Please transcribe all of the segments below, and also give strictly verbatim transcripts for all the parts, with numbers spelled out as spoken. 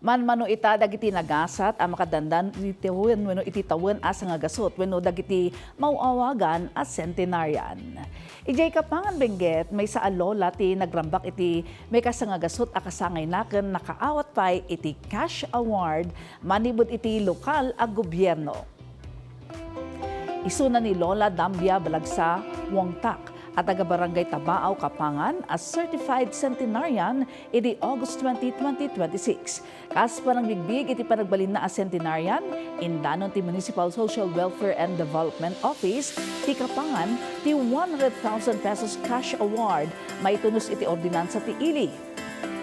Manmano ita dagiti nagasat a makadandan iti tawen wenno iti tawen a sangagasut wenno dagiti maaw-awagan a centenarian. Idiay Kapangan, Benguet, maysa a lola ti nagrambak iti maikasangagasut a kasangayna ken nakaawat pay iti cash award manipud iti lokal a gobierno. Isuna ni Lola Dambia Balagsa Wongtak a taga Barangay Tabaaw, Kapangan, a certified centenarian idi August twenty, twenty twenty-six. Kas panagbigbig iti panagbalinna a centenarian, indanon ti Municipal Social Welfare and Development Office ti Kapangan ti one hundred thousand pesos cash award maitunus iti ordinansa ti ili.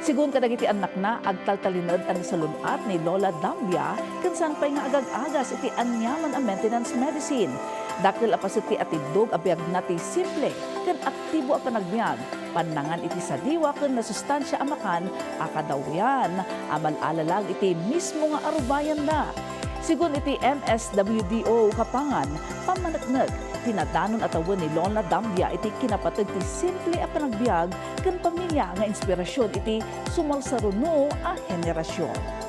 Sigun kadagiti annakna, agtaltalinaed a nasalun-at ni Lola Dambia ken saan pay nga agag-agas iti aniaman a maintenance medicine. Dakkel a paset ti atiddog a biagna ti simple ken aktibo a panagbiag, pannangan iti sadiwa ken nasustansia a makan a kadawyan a mal-alalag iti mismo nga arubayanda. Sigun iti M S W D O Kapangan, pammaneknek ti nadanon a tawen ni Lola Dambia iti kinapateg ti simple a panagbiag ken pamilia nga inspirasyon iti sumalsaruno a henerasyon.